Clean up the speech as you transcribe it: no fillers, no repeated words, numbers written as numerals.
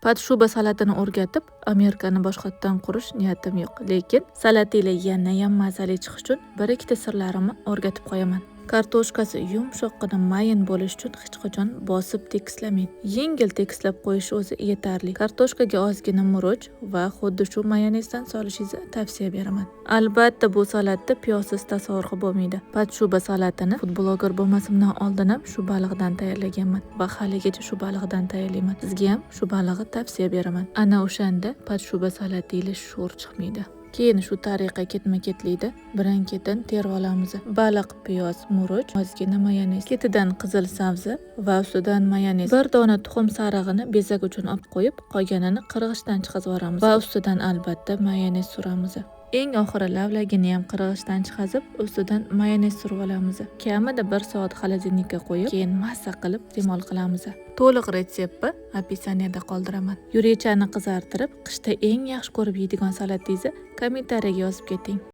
Podshuba salatini o'rgatib, Amerikani boshqatdan qurish niyatim yo'q. Lekin salatinglar yanayam mazali chiqishi uchun bir ikkita sirlarimni o'rgatib qo'yaman. Kartoshkasi yumshoqqina, mayin bo'lishi uchun hech qachon bosib tekislamang. Yengil tekislab qo'yish o'zi yetarli. Kartoshkaga ozgina murch va xuddi shu mayonezdan solishingizni tavsiya beraman. Albatta, bu salatni piyozsiz tasavvur qilib bo'lmaydi. Podshuba salatini foodblogger bo'lmasimdan oldin ham shu baliqdan tayyorlaganman va haligacha shu baliqdan tayyorlayman. Sizga ham shu balig'i tavsiya beraman. Ana o'shanda podshuba salatingiz sho'r chiqmaydi. Keyin shu tariqa ketma-ketlikda birin-ketin terib olamiz. Baliq, piyoz, murch, ozgina mayonez, ketidan qizil sabzi va ustidan mayonez. Bir dona tuxum sarig'ini bezak uchun olib qo'yib, qolganini qirg'ichdan chiqazib yuboramiz va ustidan albatta mayonez suramiz. Eng oxiri lavlagini ham qirg'ichdan chiqazib, ustidan mayonez surib olamiz. Kamida 1 soat холодильник ka qo'yib, keyin mazza qilib iste'mol qilamiz. To'liq retseptni описание da qoldiraman. Yurekchani qizartirib, qishda eng yaxshi ko'rib yeydigan salatingizni kommentariyaga yozib keting.